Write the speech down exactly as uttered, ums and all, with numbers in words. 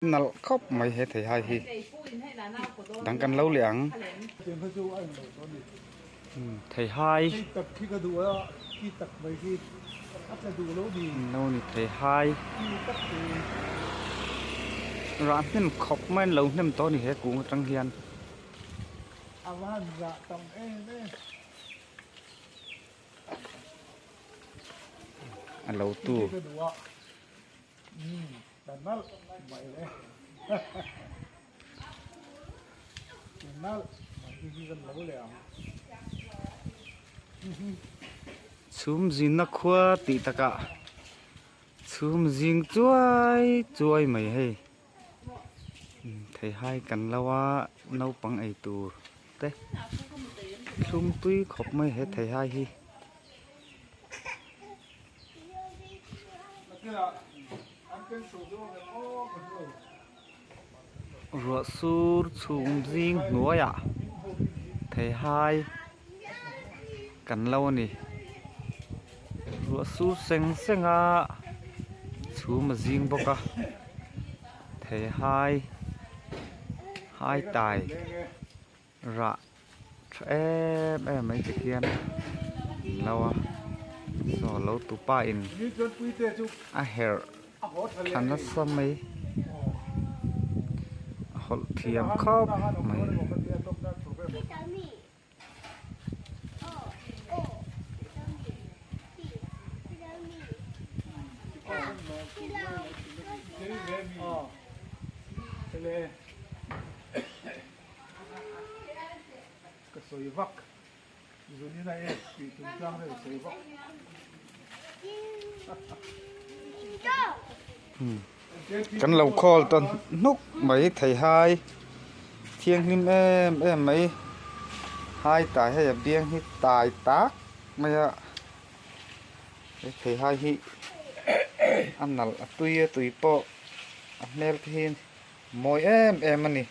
Nal khawp mai he theihai hi. Dang kan lo leh ang. Hmm, theihai. Lo ni theihai. Rah hnem khawp mai, lo hnem tawh ni he kung atang hian. A lo tu. Chhum zingna khua tih taka chhum zing chuai chuai mai hei. Theihai kan lo a, naupang ei tur te. Thlum tui khawp mai he theihai hi. Ruah sur chhum zing hnuaiah theihai kan lo a ni. Ruah sur seng senga chhum a zing bawk a. Theihai, hai tai. Rah ṭha em em mai te hian lo a. Saw lo tu pa in a herh ṭha nasa mai. A hawlh thiam khawp mai. Ka sawi vak. Zunina e, pi tum tlang re, ka sawi vak. Hmm. Kan lo khawl ta hnuk mai theihai. Thianghlim em em mai. Hai tai hei a biang hi tai tak mai a. He theihai hi a nal a tui a, tui pawh a hmel te hi mawi em em a ni.